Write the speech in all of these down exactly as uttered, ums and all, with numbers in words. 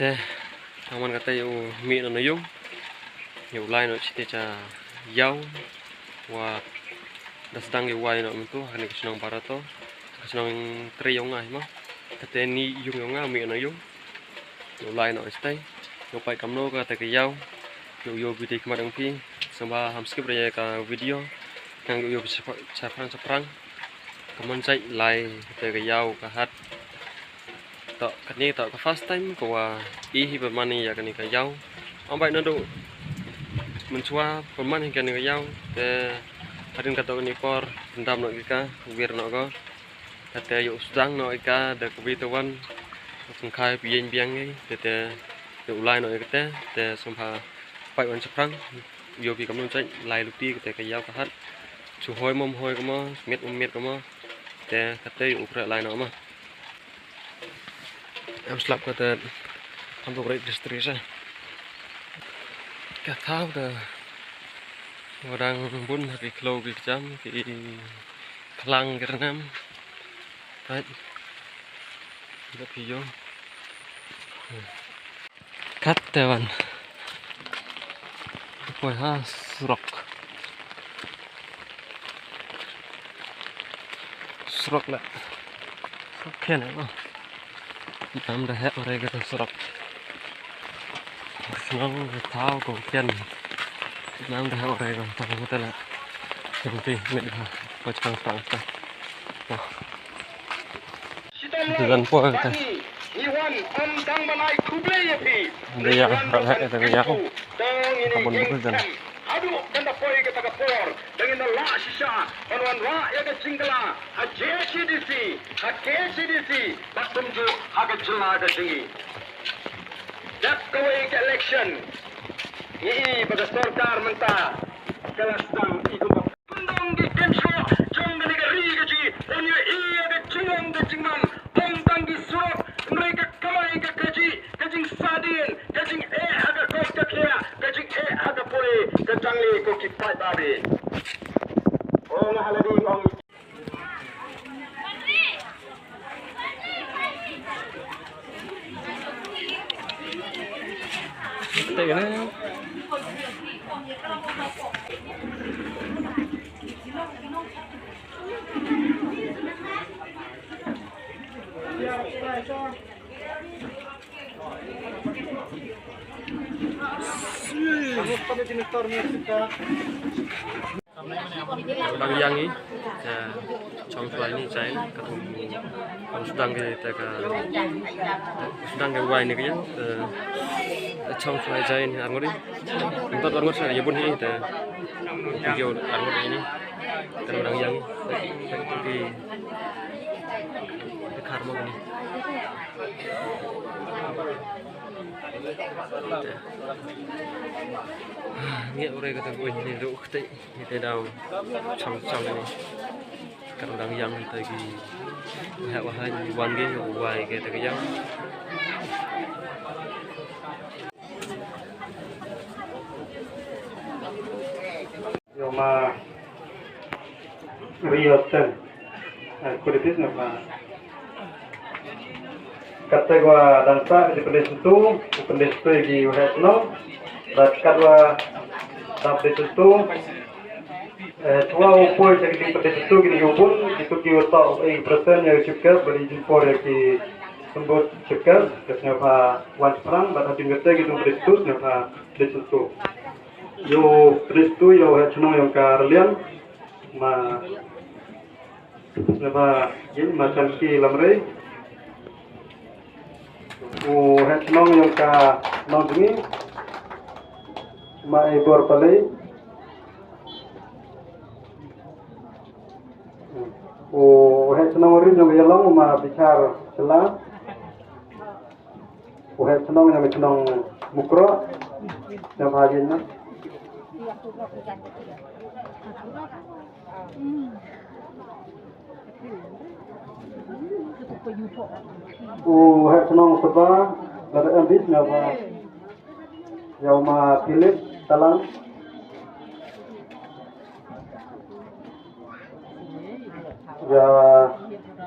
Te, hangman kata ïa u mih noh na ïung. Ïa u lai noh shitei sha ïaw. Wa da sdang ïa u wai noh mynta, ha kane ka shnong Barato. Ka shnong tre ïong nga hi ma. Kata ni ïung ïong nga, mih noh na ïung. Ïa u lai noh shitei. Ïa u pait kamno kata ka ïaw. Ïa u ïoh video khmat ïong phi. Sngewbha ham skip re ïa ka video. Nang ïa u ïoh shaphrang shaphrang. Ka mon jait lai kata ka ïaw ka hat. To kane to ka first time ka wa i hi pynman ïa kane ka ïaw. Ong bai naduh mynshuwa pynman hi kane ka ïaw. Te hadien kato kane por pyndam noh ki ka, wir noh ko. Kata ïa u sdang noh ïa ka da ka wei te wan. Ka pynkhai pynïeng biang ngi. Te te ïa u lai noh ïa kata. Te sngewbha pait wan shaphrang. Ïoh phi kamno jait lai luti kata ka ïaw ka hat. Shu hoi mom hoi kamo, miet mom miet kamo. Te kata ïa u kreh lai noh ma. Em slap kata ham tu kreh distri sa. Ka thaw da wa dang bun ha ki khloo ki kjam ki khlang ki rnam. Pait. Dak ki yo. Kat te wan. Poi ha surok. Surok la. Surok kene no. Nam da hek ore ka surok. Nam da thaw ko ken. Nam da hek ore ka thaw ko tela. Kenti mit ha. Poi chang tang ta. Zan po ta. Ngi wan ym tang ban ai khublei ïa phi. Ngi ïa rap hek ïa ta ngi ïa. Ka bun bun zan. Haduh kan da poi kata ka por da ngin da lah shisha ban wanrah ïa ka jingkylla ha J C D C, ha K C D C bad kumjuh ha ka jylla ka jong ngi. Dap kawei ka election ngi i ba ka sorkar mynta ka la sdang i kumba Kyndong ki kynshoh jong kane ka ri ka jong ngi, un ïohi ïa ka jinglong ka jingman, ym tang ki surok, hynrei ka kamai ka kajih, ka jingsahdien, ka jingeh ha ka koit ka khiah, ka jingeh ha ka pule, ka jangle ko ki paidbah. O nga ha la ding ong. Dang ïang i, te chong shuwa ini jaiñ, ka tu, kan sdang ki te ka, sdang ki wai ni ka ïang, te chong shuwa jaiñ ar ngut i. Mynta ar ngut sa ïa bun hi te video ar ngut ini. Te dang ïang i, te ki, te khar mo ni. Ngi ure ka ta bun ni ruh kte. Ite dau chang chang ni. Kan dang ïang te ki. Wahai wahai wan ge wai ke te ka ïang. Yo ma Rio Ten. Kudipis na ma. Kata gua dang sa di pendis tu, pendis tu gi wahai no. Bad kat gua dang pendis tu. Eh, chwa u poi sa ki ding pynte tu ki ding u bun, ki tu ki u tok, eh, persen ïa u chipkes, bad i jingpor ïa ki sembut chipkes, ka sngewbha wan shaphrang, bad hadien kata ki tu pynte tu, sngewbha pynte tu. Ïa u pynte tu, ïa u heh chnong ïong ka Rliang, ma, sngewbha ïa ma Chanki Lamre. U heh chnong ïong ka Nongjngi, ma Ibor Palei. U heh chnong ri ïong ka Ïalong ma Bichar Sela. U heh chnong ïong ka chnong Mukroh. Ïong ha ïing na. U heh chnong Seba, lada em bit ïa ma Philip Talang. Ïa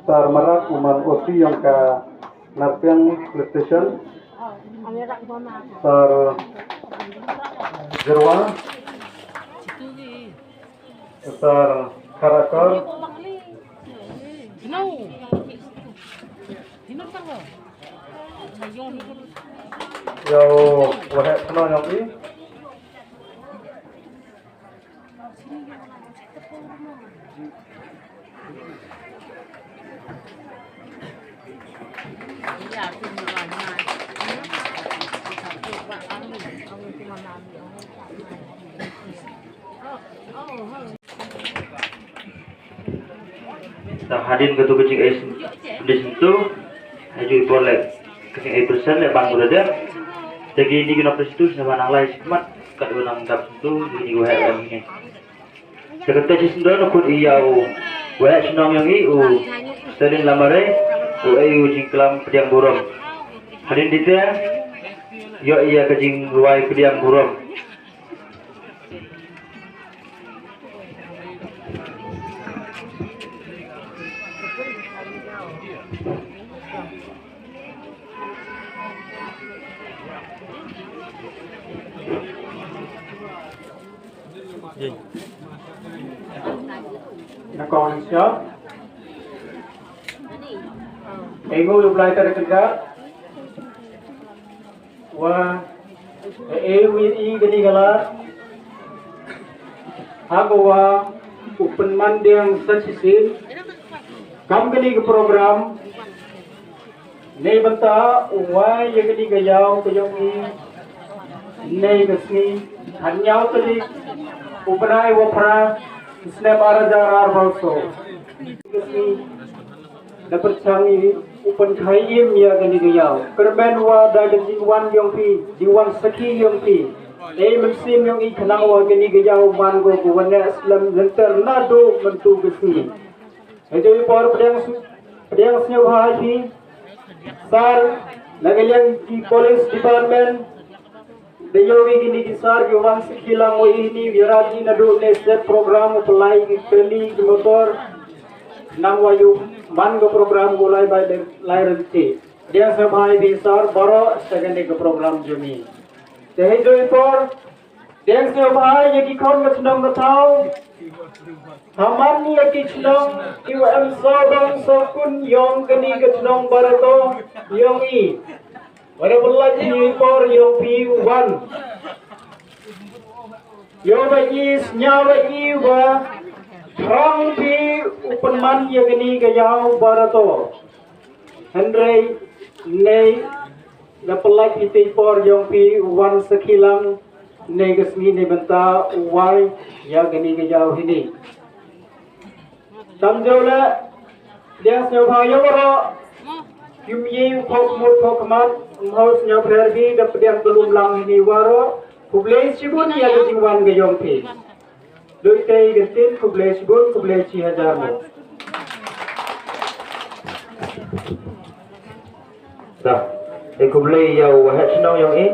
Sar Marak u man O C ïong ka Narpiang Police Station. Sar Jirwa, Sar Karakar, yow waheh shnong yong i. Te hadien katu ka jingïaseng, hadien tu, ha ïoh i por leh ka jingïapyrshang leh ban brother. Te kine ki nongpyrshang tu sngewbha nang lai shikmat kat ba nang dap tu kine ki waheh em kine. Te kata shi syndon u khot ïa u waheh shnong yong i u Stalin Lamare, u ai u jingklam pdiang burom. Hadien dite ïoh ïa ka jingrwai pdiang burom. Na kong ni siap. Engu lu belai tadi kerja. Wa e wi i gani gala. Hago wa u pynman diang sa shisien. Kam gani ka program. Nei bynta u wai ïa kani ka ïaw ka yong i. Nei ka sngi hynñiew tarik u bnai wa phra snem ar hajar arphew saw. Ka sngi da pyrshang i u pynkhie im ïa kani ka ïaw. Kyrmen wa da ka jingwan yong phi, jingwan sakhi yong phi. Ei mynsiem yong i khnang wa kani ka ïaw man ko ko wan ne slem lynter naduh mynta ka sngi. Hei joi por pdiang su-, pdiang sngewbha hi. Sar, na ka liang ki police department. Da ïohi kini ki sar ki wan sakhi lang wa ini, wi raji naduh ne set program u pynlai ki kali ki motor. Nang wa ïoh man ka program ko lai bai lai renti. Pdiang sngewbha hi sar baroh sa kane ka program jong ngi. Te hei joi por. Pdiang sngewbha ïa ki khon ka chnong ka thaw. Haman ïa ki chnong ki wa em sawdong sawkun yong kani ka chnong Barato yong i. Wa da pynlait ïa i por yong phi wan. Ïoh ba i sñiaw ba i wa thrang phi u pynman ïa kani ka ïaw Barato. Hynrei nei da pynlait ïa i por yong phi wan sakhi lang nei ka sngi nei bynta u wai ïa kani ka ïaw hini. Tam jong le pdiang sñiawbha ïa waroh. Kim ïa u khok mut khok khmat, um hau sñiaw pher phi da pdiang tulum lang hini waroh. Khublei shibun ïa ka jingwan ka yong phi. Doi tei ka tin khublei shibun khublei shi hajar mo. Da, e khublei ïa u waheh shnong yong i.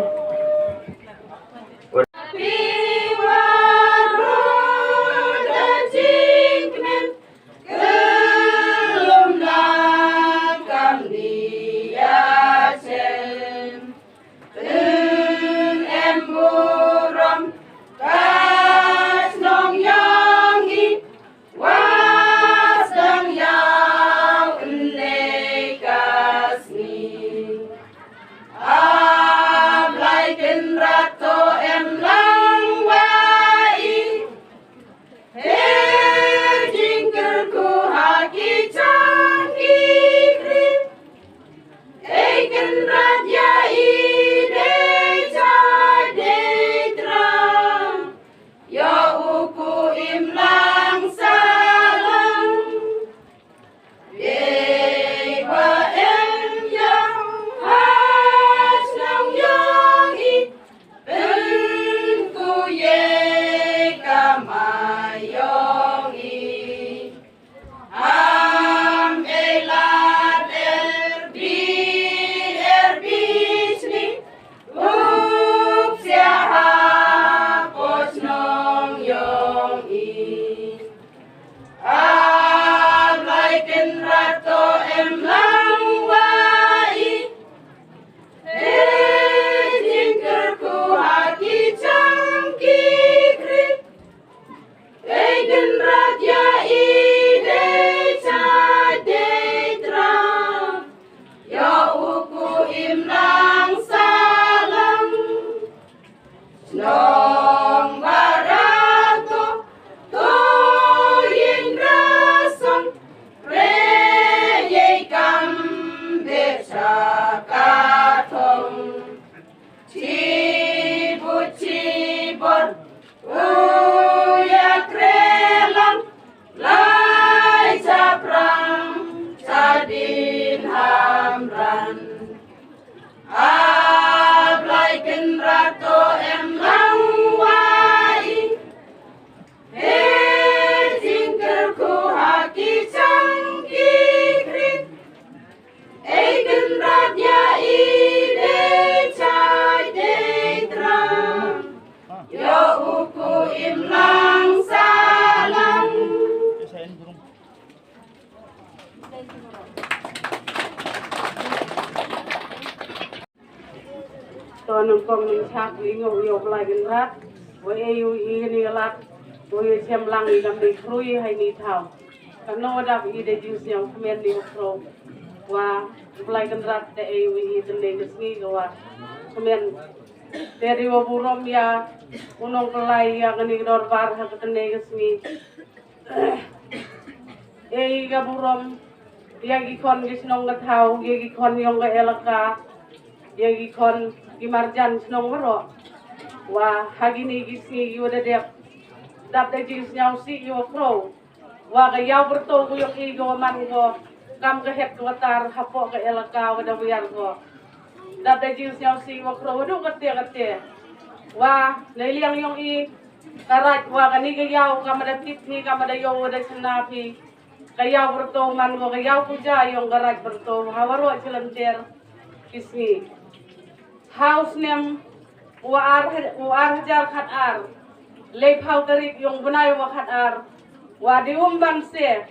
To nang kong nang chak i ngau i u Blai Kynrad. Wa e u i ni lat. Wa i chem lang i nam ni krui hai ni thau. Kano dap i de jing siang kmen ni u kro. Wa u Blai Kynrad de e u i tene ke sngi ke wa. Kmen. Te di wa burom ya. Unong pelai ya kani dorbar ha ke tene ke sngi. Ei, ka burom, ïa ki khon ki shnong ka thaw, ïa ki khon yong ka elaka, ïa ki khon ki marjan shnong baroh. Wa ha kini ki sngi ki wa da dep, dap da jingsngew sih ki wa khrew. Wa ka ïaw byrto ku yong i ki wa man ko, kam ka headquarter hapoh ka elaka wa da wiar ko. Dap da jingsngew sih ki wa khrew, wa du kate kate. Wa na liang yong i, ka raij wa kani ka ïaw ka mada tip phi ka mada ïaw da chna phi. Ka ïaw byrto man ko ka ïaw puja yong ka raij byrto ha waroh jyllynter ki sngi. Ha u snem wa ar ha-, wa ar hajar khat ar. Lei phaw tarik yong bnai wa khat ar. Wa di um ban se.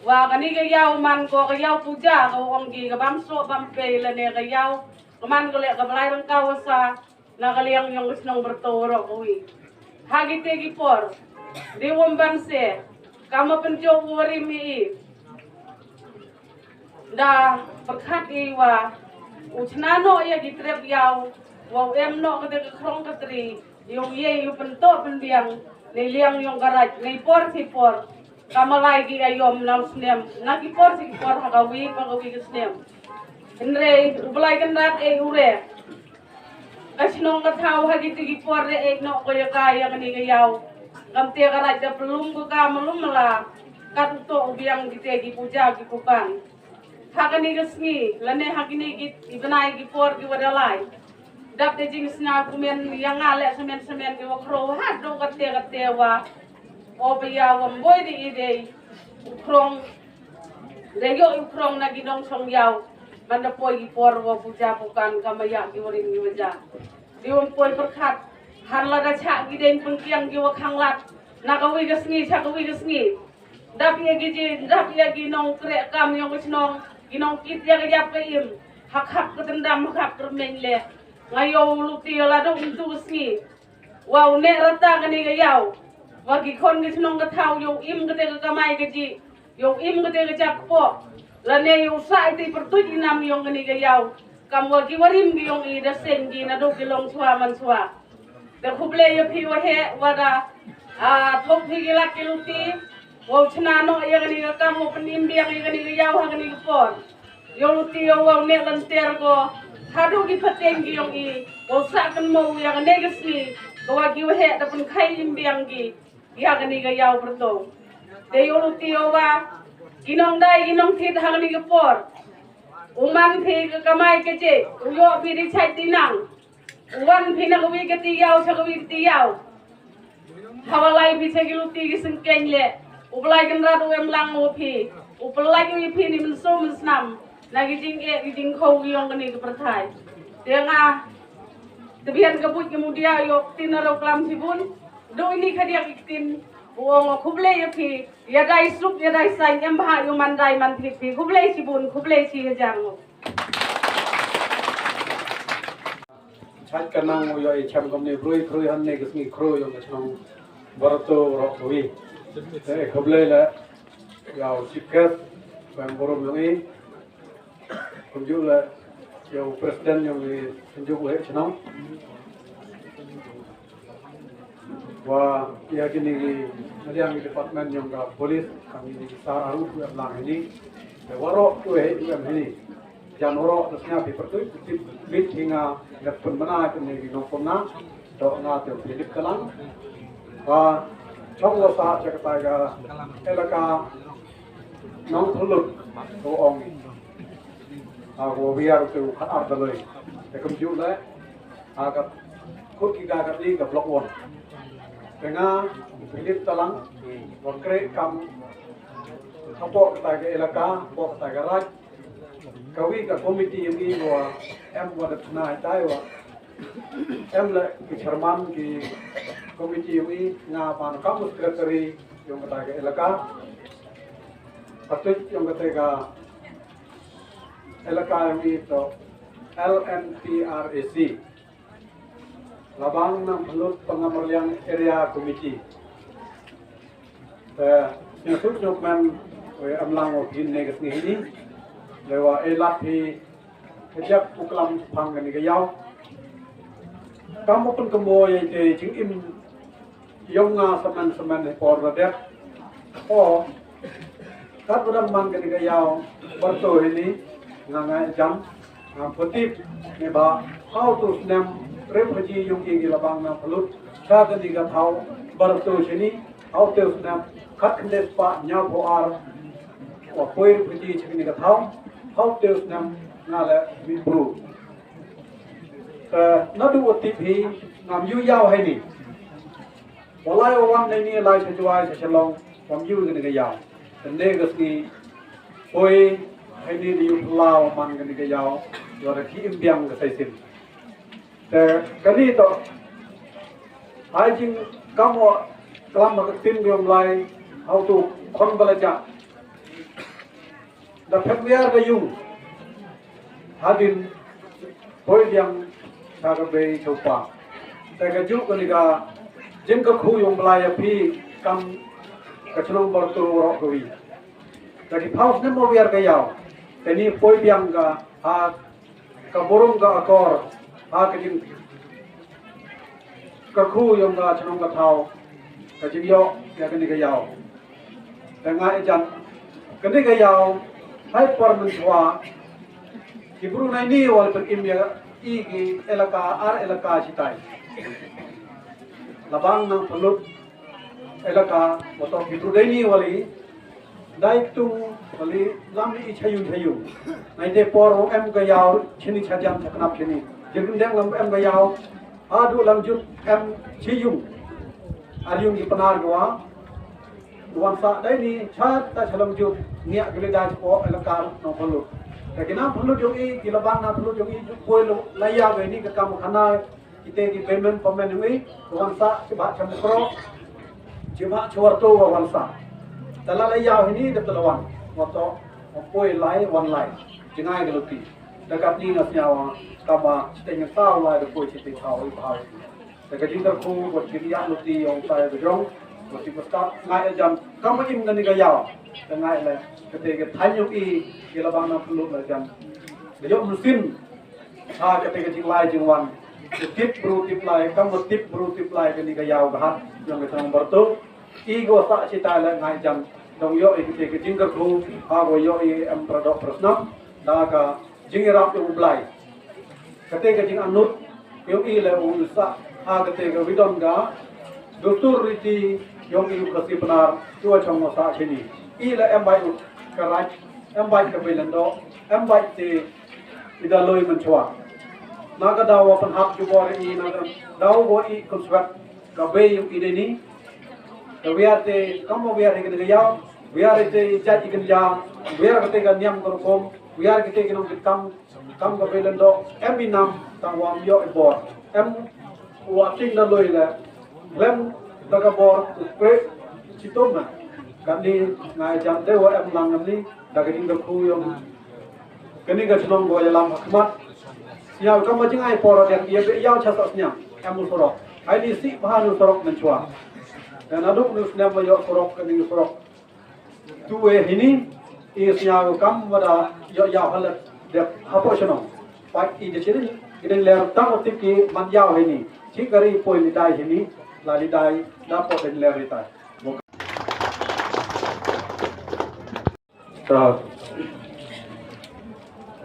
Wa kani ka ïaw man ko ka ïaw puja ka ong ki ka bam soh bam pei lane ka ïaw. Ka man ko le ka blai rangkaw wa sa. Na ka liang yong ka shnong byrto roh kawi. Ha kite ki por. Di wom ban se. Kama pynjok u warim i. Da pyrkhat i wa. U chna noh ïa ki trep ïaw. Wa u em noh kate ka khrong ka tri. Ïa u ye ïa u pyntoh pynbiang. Nei liang yong ka raij. Nei por si por. Kama lai ki aïom na u snem. Na ki por si ki por ha kawi pa kawi ka snem. Hynrei u Blai Kynrad e u re. Ka shnong ka thaw ha kiti ki por re ek noh ko ïa ka ïa kani ka ïaw. Kam te ka raij da pynlum ko ka mlum mala. Kat u to u biang kite ki puja ki pukan. Ha kani ka sngi, lane ha kini ki i bnai ki por ki wa da lai. Dap da jingsngew kmen ïa nga le semen semen ki wa khrew ha do kate kate wa. O ba ïa wa mboi di i dei. U khrong. Da ïoh u khrong na ki nongshong ïaw. Man da poi ki por wa puja pukan kama ïa ki warim ki waja. Di wom poi pyrkhat. Han la da chak ki deng pengkiang ki wa khang lat. Na kawi ka sngi, chak kawi ka sngi. Dap ïa ki ji, dap ïa ki nongkreh kam yong ka shnong. Ki nongkit ïa ka ïap ka im. Hak hak ka tendam, hak hak ka rmeng le. Nga ïoh u luti ïa la dong tu ka sngi. Wa u neh rata kani ka ïaw. Wa ki khon ka shnong ka thaw ïoh im kate ka kamai ka ji. Ïoh im kate ka jak poh. Lane ïoh sa iti pyrtuit inam yong kani ka ïaw. Kam wa ki warim ki yong i da seng ki na do ki long chwa man chwa. Da khublei ïa phi wa he wa da. Ah, thok phi ki lak ki luti. Wa u chna noh ïa kani ka kam wa pynim biang ïa kani ka ïaw ha kani ka por. Ïoh luti ïoh wa u neh lynter ko. Hadu ki pateng ki yong i. Wa u sa kan mo ïa kani ka sngi. Ko wa ki wa he da pynkhai im biang ki. Ïa kani ka ïaw byrto. Te ïoh luti ïoh wa. Ki nong dai ki nong thit ha kani ka por. U man phi ka kamai ka je. U ïoh phi di chai ti nang. U wan phi na kawi kati ïaw cha kawi kati ïaw. Hawa lai phi cha ki luti ki sengkeng le. U Blai Kynrad u em lang u phi. U pynlait u i phi ni mynso mynsnam. Na ki jing e ki jing khau ki yong kani ka pyrthai. Te nga. Te bian ka buit ki mudia ïoh tin aro klam sibun. Do ini ka dia ki tin. U ong khublei ïa phi. Ïa dai suk ïa dai sain em bha ïoh man dai man thit phi. Khublei sibun, khublei si hajar ngo. Chait ka nang u ïoh i chem kam ne brui brui han ne ka sngi krui yong ka chnong barato roh kawi. Te khublei le ïa u chief guest bang burom yong i. Kumjuh le ïa u president yong i kumjuh le chnong. Wa ïa kini ki madiang ki department yong ka police kami ni ki sar aru ku ap lang ini. Te waroh ku he ku em ini. Jan waroh te sngap ïa pyrtuit, pyrtuit, pyrtuit hi nga, nga pynbna ïa kine ki nongpynbna, doh nga te Philip Talang. Ba, chong wa sah cha kata ka elaka Nongthyllut, ko ong. A, ko biar te u khat ar daloi. Te kumjuh le, a, ka khut ki ga ka ding ka block one. Te nga, Philip Talang, wa kre kam, hapoh kata ka elaka, hapoh kata ka raij, Kawi ka committee yong i wa em wa da tna tai wa. Em le ki chairman ki committee yong i nga ban kam secretary yong kata ka elaka. Patut yong kata ka elaka yong i to L N P R A C. Labang Nangphyllut Pangamarliang Area Committee. Te sngewsuk sngewkmen, wei, em lang wa phin ne ka sngi hini. Lewa e lak hi kajak u klam pang kani ka yaw. Kam u pun kamo ya te jingim yong nga saman saman he por da dek. O, kat u dang man kani ka yaw, barto hini, nga nga jam, nga putip, ne ba, how to snem, rep haji yong i ki Labang Nangphyllut, sa kani ka thaw, barto hini, how to snem, kat kende pa, nya po ar, wa poi rep haji chini ka thaw, how to snem, nga le, mi bru. Eh, nadu u tip hi, ngam yu yaw hini. Walai wa wan nei ni lai sha Jowai sha Shillong, wam yu kani ka yaw. Te ne ka sngi, poi, hai ni di yu pla wa man kani ka yaw, yu da ki im biang ka sai sin. Te kani to, hai jing kam wa klam ha ka tin biang lai, hau tu khon bala ja. Da phet wiar da yung. Hadin poi biang sa ka bei chopa. Te ka juk kani ka jing ka khu yong Blai ya phi kam ka chnong Barto ro ka wi. Da ki phaus ne mo wiar ka yaw. Te ni poi biang ka ha ka burum ka akor ha ka jing ka khu yong ka chnong ka thaw ka jing yo ya kani ka yaw. Ka nga e jan kani ka yaw hai por mynchwa ki bru nai ni wal pyn im ya i ki elaka ar elaka chitai. Labang Nangphyllut elaka wa to ki bru dai ni wali dai tung wali lam i chayung chayung. Nai de por em ka yaw chini chajan chaknap chini. Jin deng lam em ka yaw adu lam jut em chiyung. Ar yung ki panar gwa. Wan sa dai ni chat ta chalam jut ngiak gele dai po elaka Nangphyllut. Lagi Nangphyllut yung i ki Labang Nangphyllut yung i jut poi lo laya ga ni ka kam khana. Kite ki payment payment wi wan sa chiba cham kro chiba chwar to wa wan sa. Tala la yaw hini da tala wan wa to wa poi lai wan lai jingai ga luti. Da kat ni na snya wa kama chite ngi sa wa da poi chite sa wa ba. Da ka jing da khu wa chi ya luti yong sa ya jong wa chi ba sta ngai jam kama im ngani ga yaw. Da ngai le kate ga thanyu i ki Labang Nangphyllut la jam. Da yo musin ha kate ka jinglai jingwan. Tip bru tip lai kam tip bru tip lai kani ka yaw ka hat yong ka chnong Barto. I go sa chita le ngai jam dong yo i kate ka jingkyrkhu ha go yo i em pradok prasnam da ka jingirap yong Blai. Kate ka jinganut yong i le u sa ha kate ka widon ga dustur riti yong i ka sipnar tua chong sa chini. I le em bai u ka raj em bai ka bilando em bai te Ida loi mynchwa. Na ka daw wa pynhap jubor i na ka daw wa i kunswet ka bei yung i deni. Ka wiar te kam wa wiar i kani ka yaw, wiar i te i jait i kani ya, wiar ka te ka niam ka rukom, wiar ka te ka nong kam kam ka bei lendo em i nam tang wa am yo i bor. Em wa ting da loi le lem da ka bor u pre chitom na. Kani ngai jam te wa em lang ni da ka ding da khu yong Kani ka chnong go ya lam ha khmat. Sñiaw kam ba jingai por dang ya be yaw cha sa sñiaw. Em u sorok. Ai ni si bha nu sorok mynchwa. Ka na duk nu snem ba yoh sorok kani u sorok. Tu we hini i sñiaw kam ba da yoh yaw halat dep hapo chnong. Pat i de chini i dang ler tang tip ki man yaw hini. Chi kari poi li dai hini la li dai da po dang ler li tai. Ta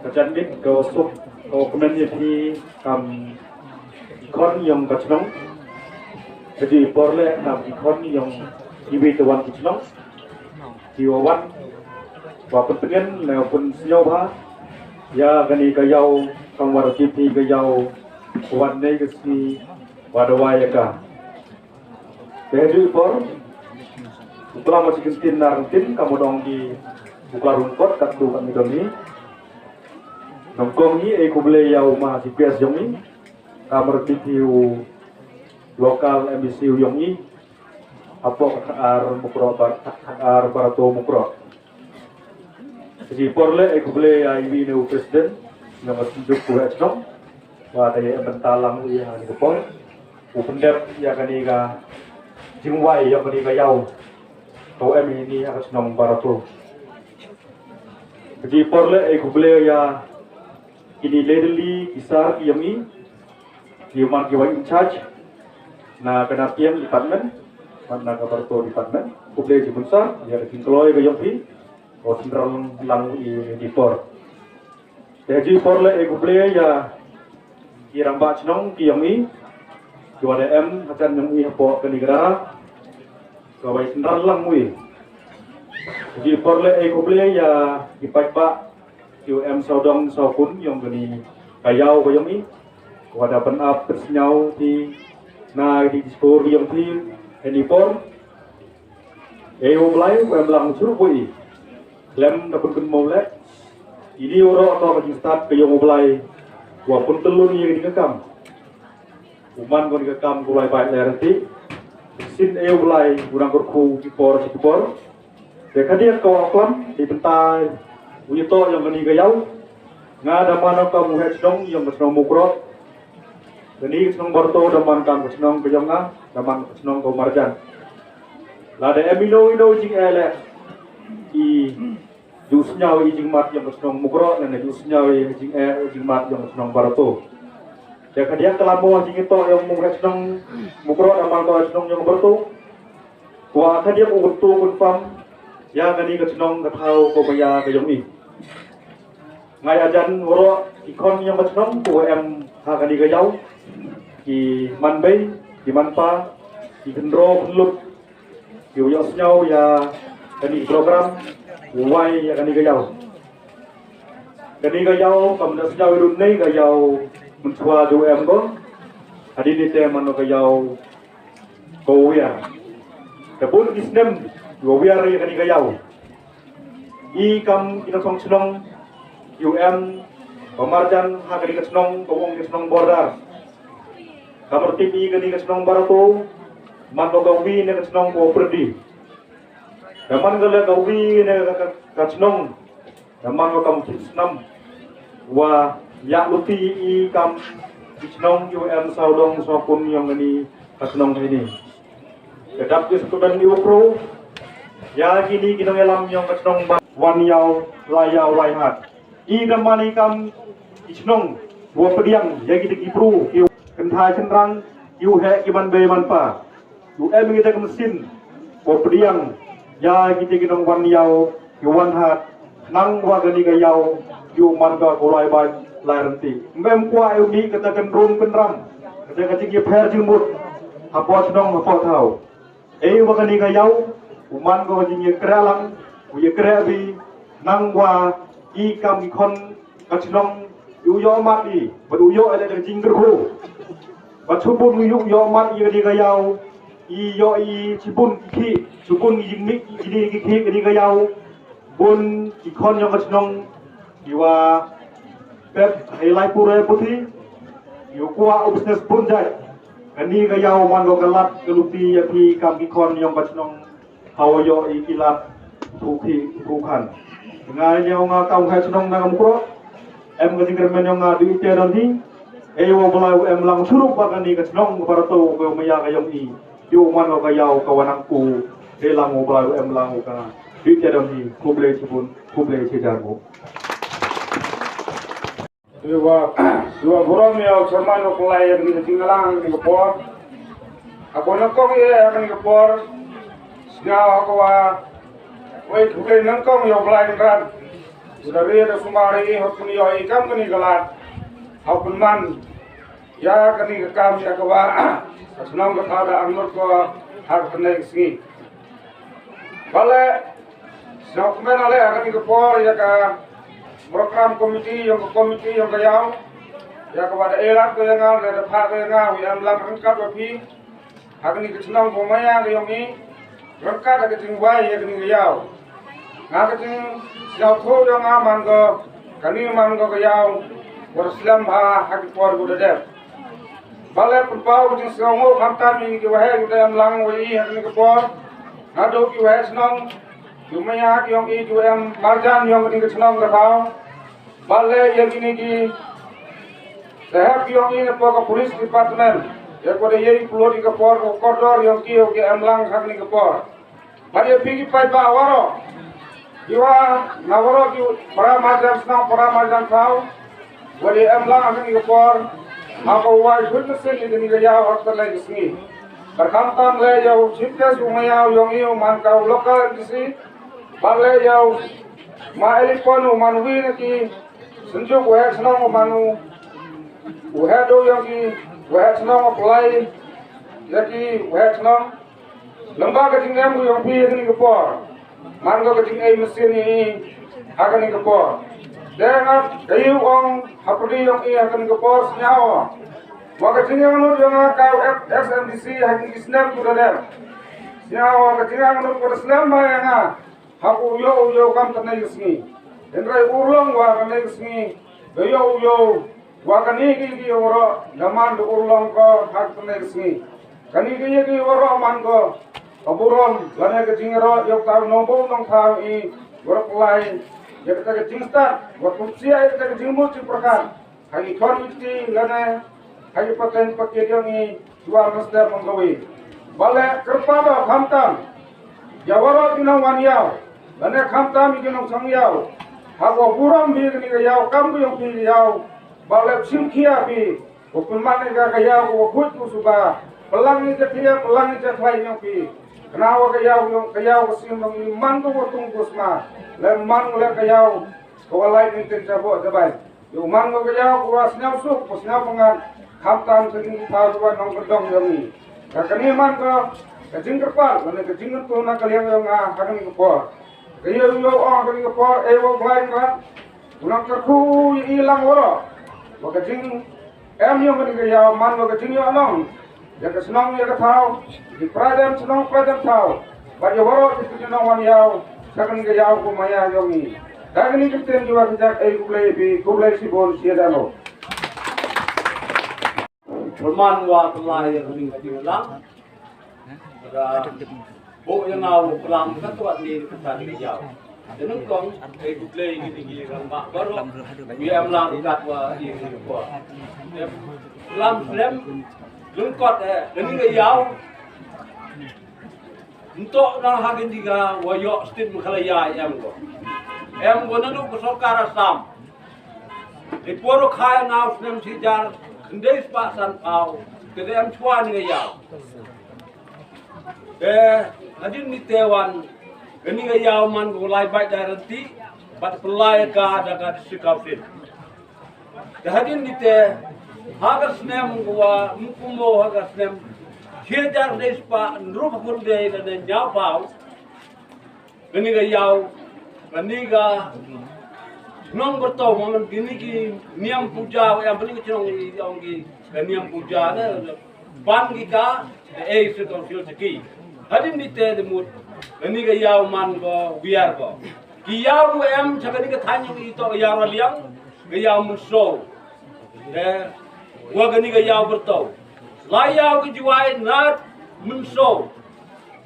ka jan mit ka suk ka kmen ïa phi kam ki khon yong ka chnong. Ka ji por le kam ki khon yong ki wi te wan ki chnong ki wa wan wa pynpngen le pyn sñiaw bha ïa kani ka yaw kam wa ki phi ka yaw wan nei ka sngi wa da wa ïa ka. Te ju por u klam ma chikin tin nar tin ka mo dong ki u klar un kot kat tu kan mi dong ni. Nong kong ni e kuble ya u ma si pias jong ni. Ka mar ti ti u local M B C u yong ni. Apo ka ar mukro bar ar barato mukro. Sigi por le e kuble ya iwi ne u president nong asin juk ku wet nong. Wa da ye bentalang u ya ni por. u pyndep ïa kane ka jingwai ïa kane ka ïaw. To em ini ha ka chnong Barato. Ka jingpor le e kuble ïa kini ledeli ki sar ki yong i, ki man ki wai in charge na ka na P M department, man na ka Barato department. Kuble ji bun sar ïa ka jingkloi ka yong phi. Ko sendral lang i di por. Te ji por le e kuble ïa ki rangbah chnong ki yong i, ki wada em hatan yong i hapoh kani ka dara. Ka wai sendral lang wi. Ji por le e kuble ïa ki paidbah ki em sawdong sawkun yong kani ka ïaw ka yong i, wada pynap pynsngaw ti na di dispor yong ti. Eni por e u Blai u em lang suru ko i. Lem da pun pun mau le ini uro to ka jistat ka yong u Blai wa pun telun i ni ka kam. Uman ko ni ka kam ko lai bai le renti. Sin e u Blai u nang kurku ki por ki por. Te ka dia ka wa klam di pentai u ito yang kani ka ïaw. Nga da man ka mu he chnong yang ka chnong Mukro. Kani ka chnong Barato da man ka chnong ka yong nga, da man ka chnong ka Marjan. Lada em ino ino jing ele i ju sñiaw i jingmat yong ka chnong Mukro, nane ju sñiaw i jing e jingmat yong ka chnong Barato. Te ka dia ka lamo jing ito yong mu he chnong Mukro da man ka chnong yong Barato. Wa ka dia u to confirm ïa kani ka chnong ka thaw ko maya ka yong i. Ngai ajan woro ki khon yong ka chnong ko em ha kani ka ïaw. Ki man bei, ki man pa, ki kendro khlut, ki u ïoh sñiaw ïa kani ka program, u wai ïa kani ka ïaw. Kani ka ïaw kam da sñiaw i run nei ka ïaw mynchwa ju em ko. Hadin ni te man ka ïaw ko wiar. Te bun ki snem ko wiar ïa kani ka ïaw. I kam ki nongshong chnong, U M, ba marjan ha kani ka chnong, ka wong ka chnong border. Ka myrtip i kani ka chnong Barato, man ko ka wi ne ka chnong ko Pyrdi. Ka man ka le ka wi ne ka, ka, ka chnong, ka man ko kam ki snam. Wa ïa luti i kam ki chnong U M sawdong sawkun yong kani ka chnong ini. Ka dap ki student i ukru, ïa kini ki nongïalam yong ka chnong ba wan ïaw, la ïaw lai hat. I da man i kam i chnong wa pdiang ïa kita ki bru ki kynthai chynrang, ki u heh ki man bei man pa. U em kita ki machine wa pdiang ïa kita ki nong wan ïaw, ki wan hat, nang wa kani ka ïaw, u man ka ko lai bai lai renti. Mem kwah u mi kata kan rum kan ram, kata ka jing pher jing mut, hapoh chnong hapoh thaw. Ei wa kani ka ïaw, u man ko jing ïa kreh lang, u ïa kreh bi, nang wa i kam ki khon ka chnong, u ïoh mat i, bad u ïoh ele ka jingkyrkhu. Bad chubun u ïoh mat i kani ka ïaw, i ïoh i chubun ki, chubun i jingmih i kini ki, kani ka ïaw. Bun ki khon yong ka chnong, ki wa pep hei lai pure puthi, ki u kwah u business bun jait. Kani ka ïaw man ko ka lad ka luti ïa ki kam ki khon yong ka chnong. Hawa ïoh i ki lad pukhi pukhan. Nga ïa nga kam ha chnong na Mukro. Em ka jingkyrmen yong nga du ite don hi. Ei wa Blai u em lang shurup ba kani ka chnong ka Barato ka maya ka yong i. Ïoh man ko ka ïaw ka wanang ku. Dei lang wa Blai u em lang u ka. Ite don hi, khublei chibun, khublei chijar mo. Dei wa, dei wa burom ïa u chairman u Blai ïa kani ka jingïalang kani ka por. Haba nyngkong ïa kani ka por. Sñiaw ha ka wa. Wei khublei nyngkong ïa u Blai Kynrad. U da ri da sumar i hok pun ïa i kam kani ka lad. Hok pun man. Ïa kani ka kam ïa ka wa ka shnong ka thaw da angnud ko ha ka tnai ka sngi. Bale sngewkmen ale ha kani ka por ïa ka program committee ïong ka committee ïong ka ïaw. Ïa ka wa da elat ko ïa nga, da phah ko ïa nga, u em lang ryngkat wa phi. Ha kani ka chnong ko maya ka ïong i. Ryngkat ha ka jingwai ïa kani ka ïaw. Nga ka jingsngewthuh ïong nga man ko kani man ko ka ïaw. Wa slem ha ha ki por ko da dep. Bale pynpaw ka jingsngewnguh khamtam ïa ki waheh ki da em lang wa i ha kani ka por. Naduh ki waheh chnong. Ki maya ki ïong i ki wa em marjan ïong kani ka chnong ka thaw. Bale ïa kini ki sahep ïong i na po ka police department. Ïa kaba ïa pynlut ïa ka por ka kordor ïong ki ïong ki emlang ha kane ka por. Bad ïa phi ki paidbah waroh, ki wa na waroh ki para marjan shnong, para marjan thaw, wat ïa emlang ha kane ka por. Ha ka wai khun ka sien ïa kane ka ïaw ha kane ka sngi. Bad khamtam leh ïa u chief guest u ma ïaw ïong i u man ka u local M D C. Bad leh ïa u ma Elipon u man wi na ki Synjuk waheh shnong u man u, waheh do ïong ki, waheh shnong u pynlai ïa ki waheh shnong. Lem bad ka jingem ïong phi ha kane ka por. Man ka jingem mynsiem ïa i ha kane ka por. Te nga ka ïa u ong ha pyrdi ïong i ha kane ka por sñiaw. Wa ka jingangnud ïong nga ka ex M D C ha kine ki snem ku da dep. Sñiaw wa ka jingangnud ku da slem ma ïa nga. Ha u ïoh u ïoh kam kane ka sngi. Hynrei urlong wa kane ka sngi. Da ïoh u ïoh wa kane ki ki ïoh waroh. Da man da urlong ko ha kane ka sngi. Kane ki ïoh ki waroh man ko. Ka burom lane ka jingïaroh ïoh ka nongbo nongthaw i waroh lai. Ïa kata ka jingstad wa kumsia ïa kata ka jingmut jingpyrkhat. Ha ki khon ki kti lane ha ki pateng pakit ïong i shuwa master mong kawei. Ba leh kyrpad ba khamtam ïa waroh ki nongwan ïaw lane khamtam ïa ki nongchong ïaw. Ha ka burom phi kane ka ïaw kam ka ïong phi ka ïaw. Ba leh shim khia phi ka pynman ïa ka ïaw ka khuid ka suba. Pynlang ïa ka khia pynlang ïa ka khlai ïong phi. Kane wa ka ïaw ïong ka ïaw ka sim nong i man ka wa tung ka sma. Leh man leh ka ïaw ka wa lai ning ten jabo jabai. Ïa u man ko ka ïaw ko wa sñiaw suk ko sñiaw pyngan. Khamtam sa jingkithaw ko wa nongkyndong ïong i. Ka kane man ko ka jingkyrpad lane ka jingkyntu na ka liang ïong nga ha kane ka por. Ka ïa u ïa u ong ha kane ka por e wa Blai Kynrad. U nang kyrkhu ïa i lang waroh. Wa ka jingem ïong kane ka ïaw man ko ka jingïohnong. Ïa ka shnong ïa ka thaw, ki pradem shnong pradem thaw. Bad ïa waroh ki nongwan ïaw, sa kane ka ïaw ka maya ïong i. Da kane ka ktien ki wa ka jak ei khublei phi, khublei shibun sha ïa dano. Pyrman wa pynlai ïa kane ka jingïalang. Da buh ïa nga u klam ka tuat ni ka tan ka ïaw. Te nyngkong, ei khublei ïa kine ki rangbah baroh. Ïa em lang kat wa ïa kine ki por. Em lang slem, lyngkot eh, kane ka ïaw. Ntok na ha kane ka wa ïoh state Meghalaya em ko. Em ko naduh ka sorkar Assam. Te por kha ïa nga u snem shi hajar khyndai spah san phaw. Te em chwa ni ka ïaw. Te hadien ni te wan kane ka ïaw man ko lai bait da ranti bad pynlai ka da ka District Council. Te hadien ni te ha ka snem ko wa mkumo ha ka snem shi hajar dei spah nrup hun dei da ne ñiaw phaw. Kane ka ïaw, kane ka chnong Byrtau, ma ngan kine ki niam puja, wa em kane ka chnong i ong ki, ka niam puja ne, ban ki ka, da ei se tong sil se ki. Hadien ni te de mut, kane ka ïaw man ko, wiar ko. Ki ïaw ko em, cha kane ka thaiñ i to ka ïaw Raliang, ka ïaw Mynsaw. Te, wa kane ka ïaw Byrtau. La ïaw ka Jwai, na Mynsaw.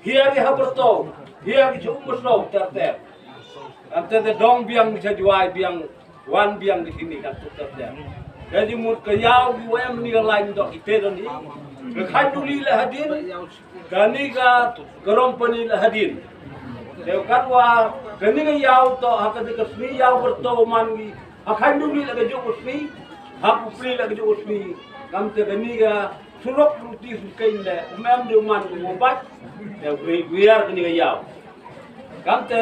Hiar ki ha Byrtau, hiar ki cha Umsow ter ter. Ante te dong biang ki cha Jwai biang, wan biang ki kini kan ter ter. Jadi mut ka ïaw ki wa em ni ka lain dok ki te don ni. Ka khan duli la hadien, kane ka Karompani la hadien. Te kat wa, kane ka ïaw to, ha ka de ka sni ïaw Byrtau man ki, ha khan duli la ka juk u sni, ha Pupli la ka juk u sni. Kam te kane ka surok ruti su kaiñ le, um em de um man ko bat, te wi wiar kane ka ïaw. Kam te,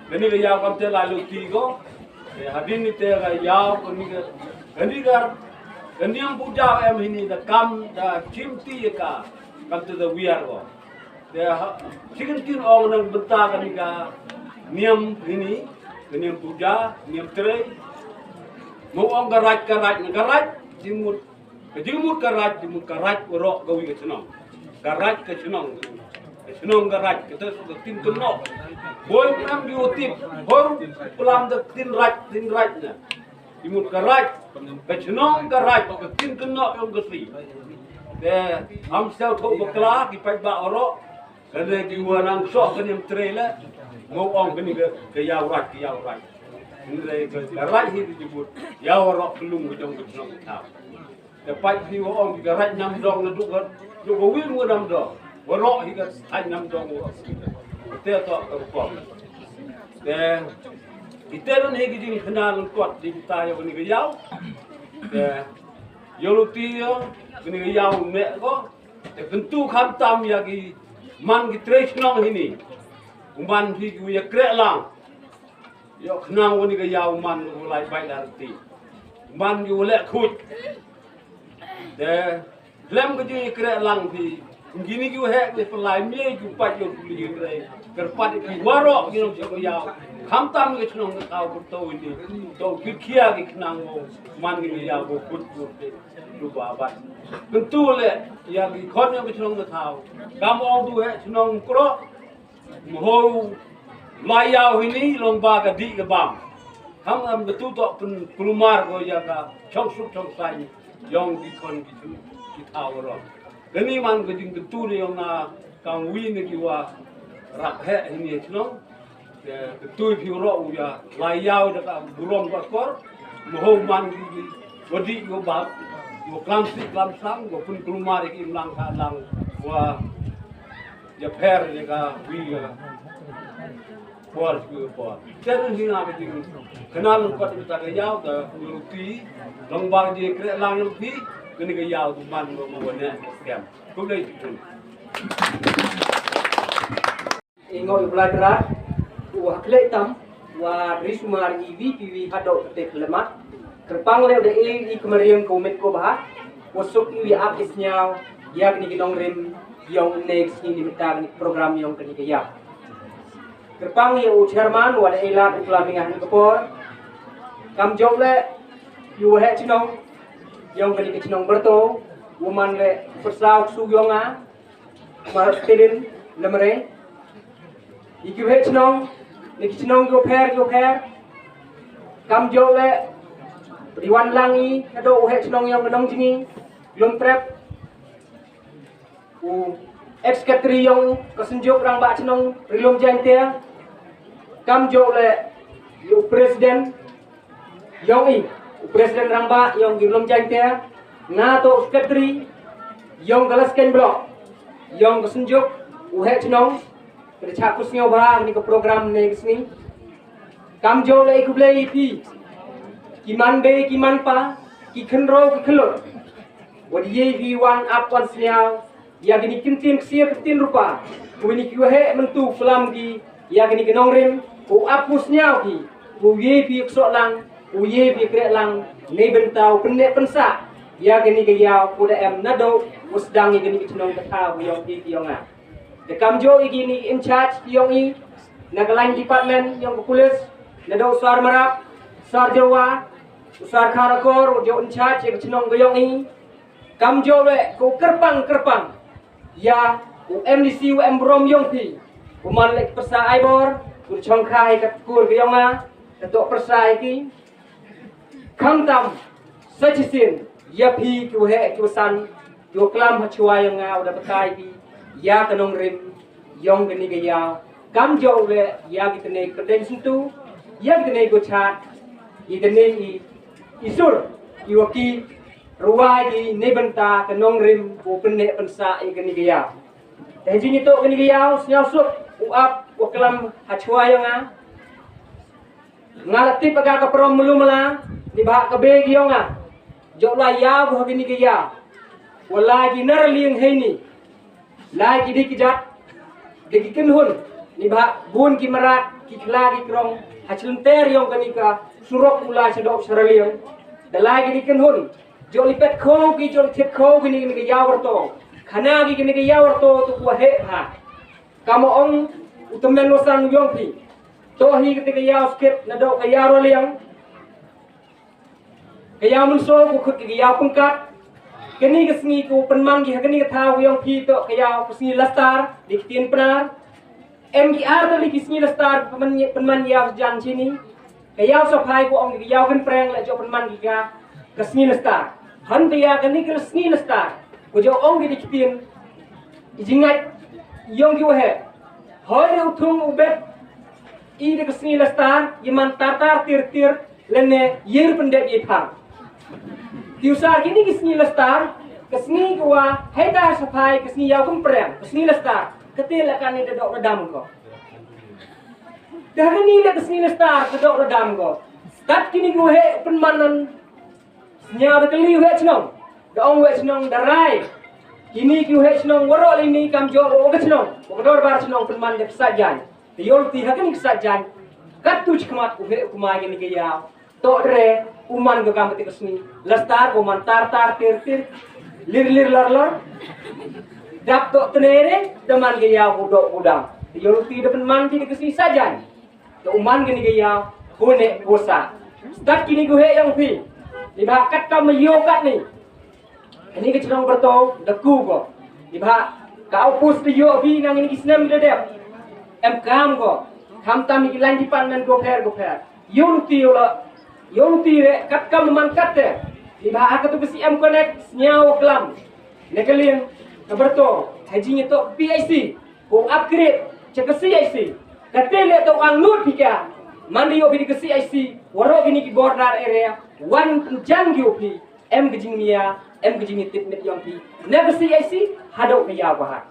kane ka ïaw kam te la luti ko, te hadien ni te ka ïaw kane ka, kane ka, kane ka puja em hini da kam, da chim ti ka, kam te da wiar ko. Te ha, chicken tin ong nang bynta kane ka niam hini, ka niam puja, niam trei. Mo ong ka raj, ka raj, ka raj, jingmut Ka jingmut ka raj, jingmut ka raj, waroh ka wi ka chnong. Ka raj ka chnong. Ka chnong ka raj, ka te ka tin kynnoh. Boi pynam di u tip, hor pynlam da tin raj, tin raj na. Jingmut ka raj, ka chnong ka raj, ka tin kynnoh yong ka si. Te, am sel tho bakla, ki paidbah waroh, ka ne ki wa nang soh ka niam trei la, mo ong ka ni ka, ka ïaw raj, ka ïaw raj. Ka raj hi di jingmut, ïaw waroh ka lung ka jong ka chnong ka thaw. Te pat hi wa ong ki ka raid nam dong na duk ka duk ka win wa nam dong. Wa rok hi ka raid nam dong wa. Te to ka rukom. Te ite don hi ki jing kena lengkot di kita ya kani ka yaw. Te yo luti yo kani ka yaw ne ko. Te kentu khamtam ya ki man ki tre chnong hini. Umban hi ki ya krek lang. Yo khnang wani ka yaw man u lai bai dar ti. Man yu lek khuj. De lem ka jing krek lang ti. Ngini ki hek ni pelai mie ki pat yo kuli ki krek. Kerpat ki warok ki nong siapa yaw. Khamtam ki chnong ka tau ko to ini. To ki kia ki khnang wo man ki yaw ko khuj ko te. Lu ba bat. Kentu le ya ki khon yo ki chnong ka tau. Kam ong tu he chnong krok. Mho lai yaw hini long ba ka di ka bam. Kam am betu to pen kulmar ko ya ka chong suk chong sai yong di kon di tu di thaw ro. Kani man ko jing ketu ni yong na kam wi ni ki wa rap he hini chnong. Ketu phi ro u ya lai yaw da ka burom ka kor. Mho man ki ki wa di ko ba ko klam si klam sang ko pun kulmar ki im lang ka lang wa ya pher ya ka wi ya por wi por. Ter ni na ka jing kenal pat ta ka yaw ka luti long bang je krek lang luti kani ka yaw tu man lo mo ne kem. Ku le tu. Ingo i blai berat wa khlek tam wa rismar i wi pi wi hadok te klemat. Kerpang le de i kemeriang ko met ko bah. Wa suk i wi ap isnyaw ya ni ki nongrim yong ne sini ni mitang ni program yong kani ka ya. Kerpang ya u chairman wa de i la u klaming ah ni ka por. Kam jong le yu he chnong yong kani ka chnong berto. Wa man le persau su yong a. Mar Stedin lemre. Iki he chnong ni ki chnong yo pher yo pher. Kam jo le riwan lang i kado u he chnong yong nong jingi lum trep. U ex secretary yong ka senjuk rang ba chnong rilum jang te. Kam jo le u president yong i u president rang ba yong i lum jang te. Nga to secretary yong ka lasken block yong ka senjuk u he chnong. Ka cha ku sngew ba ni ka program ne ka sngi. Kam jo le ku blei pi ki man be ki man pa ki khenro ki khelot. Wa di ye pi wan ap wan sngew ya kini kintin ksia kintin rupa. Ku ni ki wa he mentu pelam ki ya kini ki nongrim ku ap ku sngew ki ku ye pi ksok lang ku ye pi krek lang. Nei bentau penne pensa ya kini ki ya ku da em nado ku sedang ya kini ki chnong kata ku yong ki yong a. Te kam jo i kini in charge yong i na ka line department yong ka police na do sar marap sar jawa sar kharakor jo in charge ya ka chnong ka yong i. Kam jo le ko kerpang kerpang ya u M D C u M Brom yong pi u man le persa ai bor u chong khai ka kur ka yong a ka to persa ai ki. Khamtam sa chisien ya phi ki wa he ki wa san ki wa klam ha chwa yong nga u da batai phi ya ka nongrim yong kani ka ya. Kam jo le ya ki tene ka deng sentu ya ki tene ko chat ki tene i isur ki wa ki ruwai ki ne benta ka nongrim ko penne pensa i kani ka ya. Te jing ito kani ka ya u snyau suk u ap u klam ha chwa yong nga. Nga la tip aga ka prom melu mela ni ba ka be ki yong nga. Jok la ya bu ha kini ki ya. Wa la ki nar lieng hei ni. La ki di ki jat di ki kin hun ni ba bun ki marat ki kla ki krong ha chilter yong kani ka surok u la chadok saraliang. Da la ki di kin hun jok li pet kho ki jok li thet kho kini kini ki ya warto. Khana ki kini ki ya warto tu ku he ha. Kama ong u temen wa sang yong phi. To hi kata ka yaw skit na do ka yaw roliang. Ka yaw menso ku khut ka yaw pengkat. Kani ka sngi ku penman ki ha kani ka thaw yong phi to ka yaw ka sngi lastar di ktien penar. Em ki ar to di ki sngi lastar penman penman yaw jan chini. Ka yaw sophai ku ong ki yaw kan preng la jo penman ki ka ka sngi lastar. Han ka ya kani ka sngi lastar ku jo ong ki di ktien. I jingat yong ki wahe. Hoi u thung u bet i da ka sngi lastar i man tar tar tir tir lene yir pendet i phang. Tiusar kini ki sngi Lastar, ka sngi ka wa hei ta sa phai ka sngi Ïaw Kumpreng, ka sngi Lastar, ka te la kane da dok da dam ko. Da kani la ka sngi Lastar ka dok da dam ko. Stad kini ki waheh pynmanan, sñiaw da kali waheh chnong, da ong waheh chnong da rai. Kini ki waheh chnong waroh lini kam jooh wa ka chnong, wa ka dorbar chnong pynman da ka sa jaiñ. Te yoh ti ha kani ka sa jaiñ. Kat tu chi khmat u heh u kmai kani ka Ïaw. Toh dre u man ka kam te ka sngi. Lastar ko man tar tar tir tir. Lir lir lor lor. Dap toh tene re, da man ka Ïaw ko dok ko dam. Te yoh ti da pynman ti da ka sngi sa jaiñ. Te u man kani ka Ïaw, ko ne ko sa. Stad kini ko heh yong phi. Ni ba kat kam yoh kat ni. Kani ka chnong Byrto da ku ko. Ni ba ka opus da yoh phi nang kini ki snem da dep. Em kam ko. Kam tam ki line department ko pher ko pher. Yoh ti yoh la. Yoh ti re kat kam man kat te. Ni ba ka tu ka C M Connect sñiaw klam. Ne ka liang ka Byrto ha jingïatoh P H C. Ko upgrade cha ka C H C. Ka te le to ang lut phi ka. Man yoh phi ka C H C. Waroh kini ki border area. Wan pynjan ki yoh phi. Em ka jingmia, em ka jingtip met yong phi. Na ka C H C, haduh ka Ïaw Baha.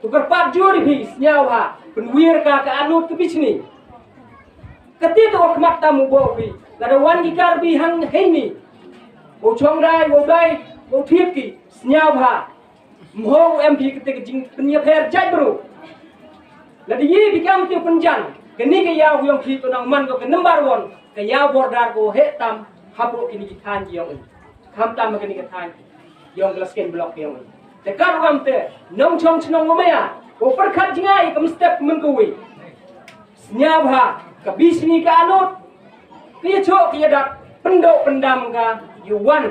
Tu kyrpad jur phi, sñiaw ha. Pynwiar ka ka anut ka bichni. Ka te to khmat tam u bo phi. Lada wan ki Karbi hang heini. U chong dai, u dai, u thied ki, sñiaw ha. Mho em phi kate ka jingpynïapher jait bru. Lada ye phi kam te u pynjan. Kani ka Ïaw yong phi to nang man ko ka number one. Ka Ïaw border ko heh tam hapoh kini ki thaiñ yong i. Kham tam kani ka thaiñ yong ka Lasken block yong i. Te ka ruam te nong chong chnong u maya. Ko pyrkhat jingai kam step men ko wi. Sñiaw bha, ka bishni ka anut, ka ïachoh ka ïadat, pyndoh pyndam ka, ïa wan.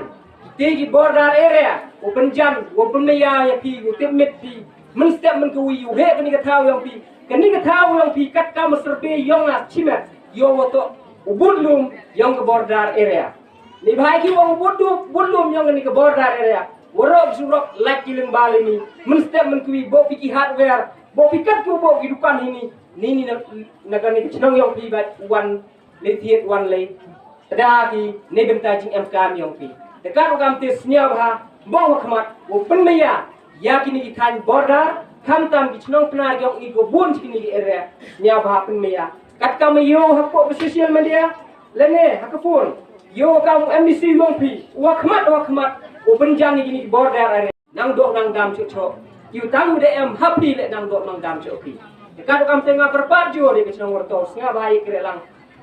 Te ki border area, u pynjan, u pynmaya ïa phi, u tip mit phi, mynstep mynkewi, u heh kani ka thaw yong phi, kani ka thaw yong phi, kat ka ma survey yong nga, chimet, ïa u toh, u budlum, yong ka border area. Ni bha ki ong u budlum, budlum yong kani ka border area. Waroh surok, lait ki lyngba lini, mynstep mynkewi, boh phi ki hardware, boh phi kat ki boh ki dukan hini, Ni ni na, na kani ka chnong yong phi bad wan lei thied wan lei. Tada ki ni bynta jingem kam yong phi. Te ka ruh kam te sñiaw bha, bong ha khmat, u pynmaya, ïa kini ki thaiñ border, khamtam ki chnong Pnar yong i ko bun kini ki area, sñiaw bha pynmaya. Kat kam ïoh ha ko social media, lane ha ka phone, ïoh kam u M D C yong phi, u ha khmat, u ha khmat, u pynjan ïa kini ki border area. Nang doh nang dam chok chok. Ïa u tang u da em ha phi leh nang doh nang dam chok phi. Te ka doh kam te nga kyrpad jur ïa ka chnong Wyrto sngap bha ïa ka reh lang.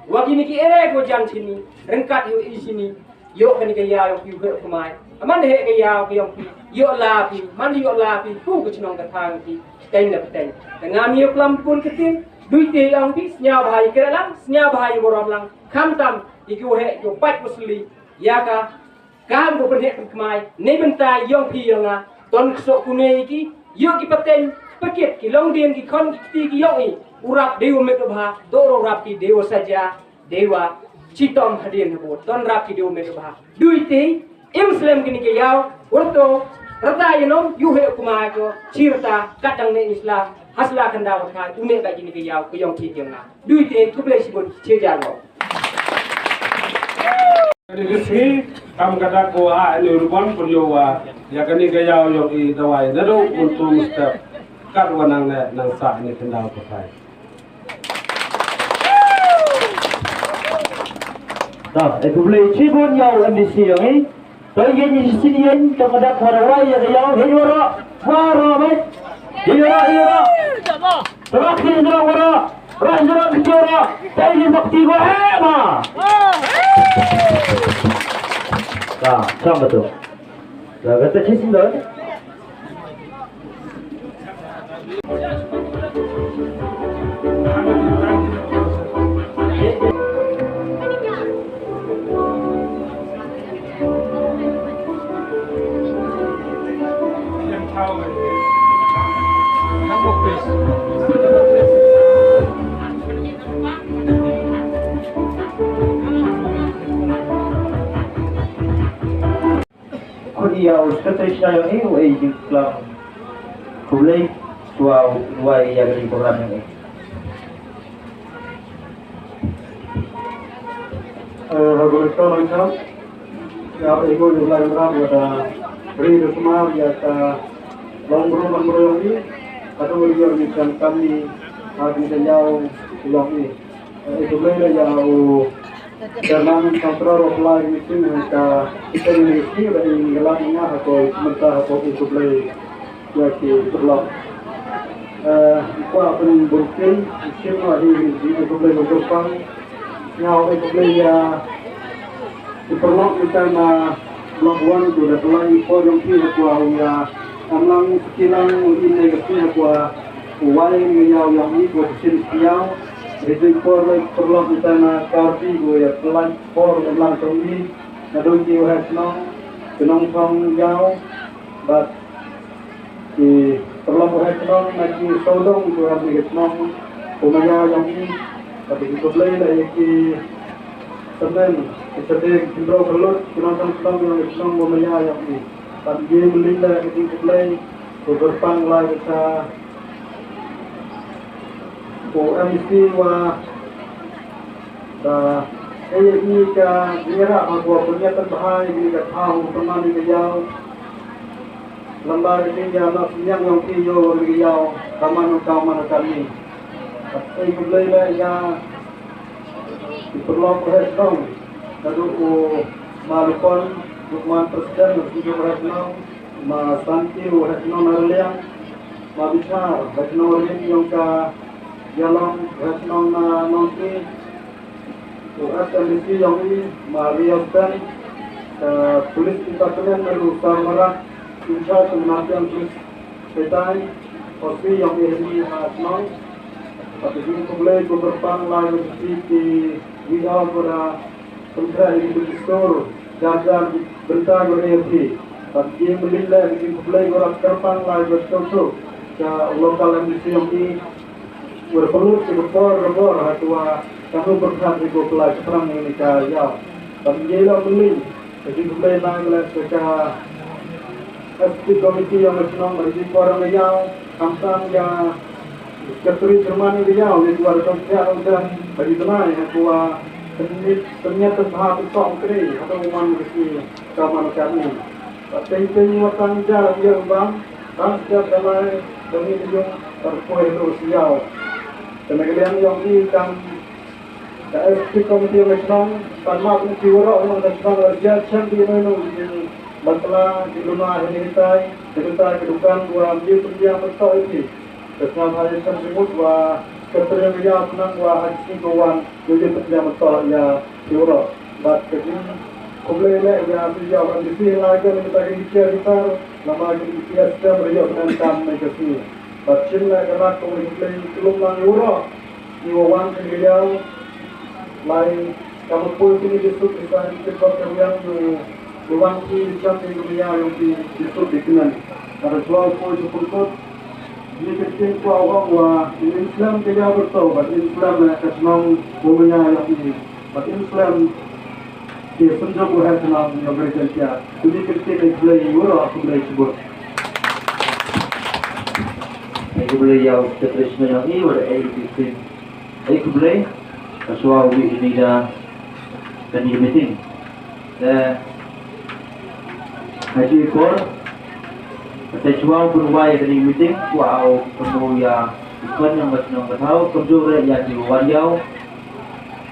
Wa kini ki area ko jan chini, ryngkat ïa u i chini. Ïoh kani ka ïa ïong phi u heh u kmai. Aman heh ka ïa ka ïong phi. Ïoh la phi, man ïoh la phi, ku ka chnong ka thang phi. Teng na phi teng. Te ngam ïa klam pun ka tin. Dui te ïong phi, sngap bha ïa ka reh lang, sngap bha ïa u rom lang. Khamtam, ïa ki u heh, ïa u pait u sli. Ïa ka Kam ko pynheh pynkmai, ne bynta ïong phi ïong nga, ton ksoh kune ki, ïoh ki pateng, pakit, ki longdien, ki khon, ki kti, ki ïong i, u rap dei u met u bha, dor u rap ki dei u saja, dei wa, chitom hadien habo, ton rap ki dei u met u bha. Dui te, im slem kini ki ïaw, Wyrto, rta ïa nom, ïu he u kmai ko, chi rta, kat dang ne isla, hasla khyndaw ka, une ba kini ki ïaw, ka ïong phi ïong nga. Dui te, khublei shibun, che jar mo. Kani ka sngi, kam ka dak ko ha, ani rubon, pun yo wa, ïa kani ka ïaw ïong i dawai, naduh, un tum step, kat wa nang ne, nang sah ni khyndaw pathai. Ta, e khublei shibun ïa u M D C ïong i, to ïa ni sini ïa, to ka dak wa dawai ïa ka ïaw, hei wa ro, wa ro, mate. Hei wa ro, hei wa ro. Tara ki jrong wara, ra jrong ki jrong, tai ni bakti ko he ma. Ka, sama tu. Ka kata ki sindon. Khun ïa u secretary shnong ïong i u ai jingklam khublei shuwa u wai ïa ka program ïong i. Eh, ha ka Ïa, eh, ko ïa u Blei u Trai uba da ri da sumar ïa ka long bru ban bru ïong i, ka dei ïa u ïa ka kami ha ki da ïaw ïong i. Eh, khublei ïa u Chairman Central of Lai Mission ha ka kani ka sngi ba i ngi la ïa ha ko mynta ha ko khublei. Ïa ki paralok. Eh, kwah pynbun kin, kin wa hi hi hi khublei kyrpang. Ïa u khublei ïa ki paralok kita na Block One tu da pynlai i por ïong ki ha kwah u ïa Amlang Kilang u in ne ka sngi ha kwah u wai ngi ïa u ïong i kwah shisien ïa u. Ri tu i por lai paralok kita na Karbi u ïa pynlai por Amlang Tong i. Na dong ki u ha shnong, ki nongthong ïa u. Bad ki paralok u ha shnong na ki sawdong u ha ki shnong u maya ïong i. Bad ki khublei la ïa ki samen ki sadei ki bro khyllut ki nongthong shnong ïong ki shnong u maya ïong i. Bad ki mlin la ïa ki khublei u kyrpang la ïa ka u M D C wa da ei ïa ka ngira ha ko pynïat bha ïa ka thaw pynman ïa ka ïaw. Lamba ri ïa na sniang ïong ki ïoh ri ïaw ka man ka man ka ni. Ei khublei la ïa ki paralok u ha shnong ka du u Malukon, Lukman president u ha shnong, ma Santi u ha shnong na Rliang, ma Bichar u ha shnong Rim ïong ka Ïalong u ha shnong na Nongkri, u S M D C ïong i ma Rio Stan, ka police department na Lusar Marak, in charge u Nongkri police station, O C ïong i ha shnong. Bad ki khublei ku kyrpang la ïa ki ki wi ïa u ba da pynkhraw ïa ki dustur jar jar bynta ïa ki. Bad ki mlin la ïa ki khublei ku kyrpang la ïa ki tu tu ka local M D C ïong i. Wer pynlut ki por rebor ha tuwa ka nu pyrkhat ïa ku pynlai shaphrang ïa ka ïa. Bad ki la mlin Ka jingkhublei na ka lad ka Executive Committee ïong ka shnong, ka jingkhublei na ka ïaw, khamtam ïa Secretary Chairman ïong ka ïaw, ïa ka war ka ïaw dan, ka jingkhublei ha ka wa pynïaid, pynïaid pynbha pynsok kri, ha ka wa man ka sngi, ka man ka sngi. Ka teng teng wa tang jar ïa u bam, tang jar ka lai, ka ngi ka jong, ka poi ha ka wa sñiaw. Ka na ka liang ïong i tang Ka Executive Committee ka shnong, pan map ki waroh nong ka shnong, la jia chem ki noi nong ki ban pla ki luna hini hitai, ki hitai ki dukan, wa ki pyndiang betok iti. Ka shnong ha ïa chem ki mut wa ka pyndiang ïa pynang wa ha ki ko wan, ki pyndiang betok ïa ki waroh. Bad ka jingkhublei leh ïa ki ïa wan ki si la ka ni ta ki chair ki tar, lama ki chair stem ïa pynang kam ne ka si. Bad shin leh ka lad khublei khublei ki lum lang ïa waroh. Ki wa wan pynbiang lai ka mutpur kini ki suk ki sa ki tip bad ka riang ki wa wan ki jam ki maya ïong ki suk ki kynnan. Ka da jua u poi ki pyrkut. Ni ka ktien kwah u ong wa in slem ka ïa byrto bad in slem ka shnong u maya ïong ki bad in slem Ki synjuk u heh shnong ïa u Blei Jaiñtia. Khublei kyrkieh ïa U Blei, ïa u Blei shibun. Ïa u Blei ïa u Secretary Shnong ïa u, ïa u Blei. Ïa u Blei. Ka shuwa u ïa kani da kani ka meeting. Te ha ki por, te shuwa u pynwai ïa kani ka meeting, kwah u pynmih ïa u khun ïa u shnong ka thaw, kumjuh ruh ïa ki wan ïa u.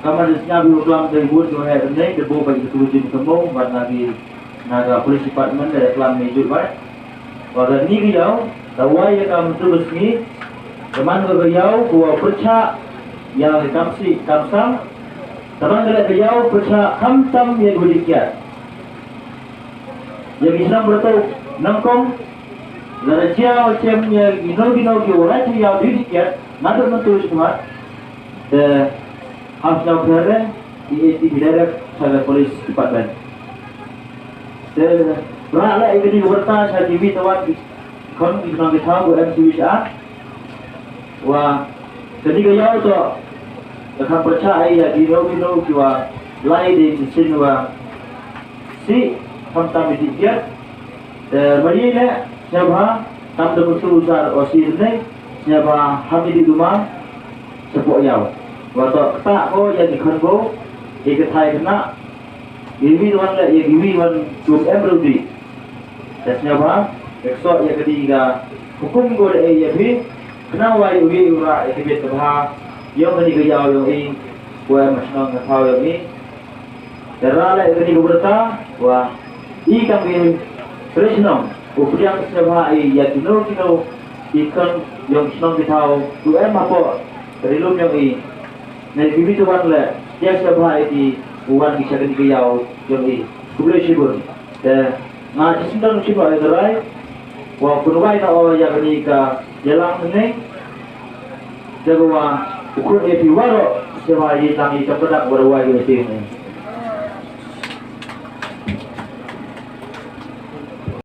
Ka mut da sñiaw ïa u klam dei bun ïa u heh rynei, da buh bad ïa ka tu jingkynmaw, bad na ki, na ka police department da klam ïa u bad. Bad kani ka ïaw, da wai ïa ka mynta ka sngi, ka man ka ïaw, ka wa pyrshah, ïa ka kam sih, kam sam, ka man ka ïaw, pyrshah, khamtam ïa ka dih kiad. Ïa ki shnong bad ka nyngkong, lada jia wa chem ïa ki no ki no ki wa rai ïa u dih kiad, naduh mynta u shikmat, Te hap sñiaw pher re, i A C P direct sha ka police department. Te rah leh i kani ka wyrta sha ki wi tawat ki khon ki khnang ki thaw ko M C H R. Wa kani ka ïaw to, ka kham pyrshah ai ïa ki no ki no ki wa lai de ki shin wa Sih, khamtam i dih kiad. Te mari leh, sñiawbha, tam da mynta u sar o sir ne, sñiawbha, ham i dih duma, shapoh ïaw. Wa toh ktah ko, ïa ki khon ko, i kthai khynnah, Ïa kiwei wan leh, ïa kiwei wan tum em ruh dih. Te sngewbha, ïa ksoh ïa kane ka hukum ko leh ïa phi. Khnang wa ïa u ïa u rah ïa ka bit ka bha. Ïong kane ka ïaw ïong i. Wa em shnong ka thaw ïong i. Te rah leh ïa kane ka burta. Wa i kam ki. Krishnong. U pdiang sngewbha i ïa kino kino. I kan ïong shnong ki thaw. U em hapoh. Rilum ïong i. Nai ki bit wan leh. Ïa sngewbha i ki. U wan ki sha kane ka ïaw ïong i. Khublei shibun. Te nga shisien dang shisien ïa ka rai. Wa kun wai na o ïa kane ka ïalang ne. Te wa u khun ïa phi waroh. Sngewbha ïa tang ïa ka padak wa wai ïa phi ne.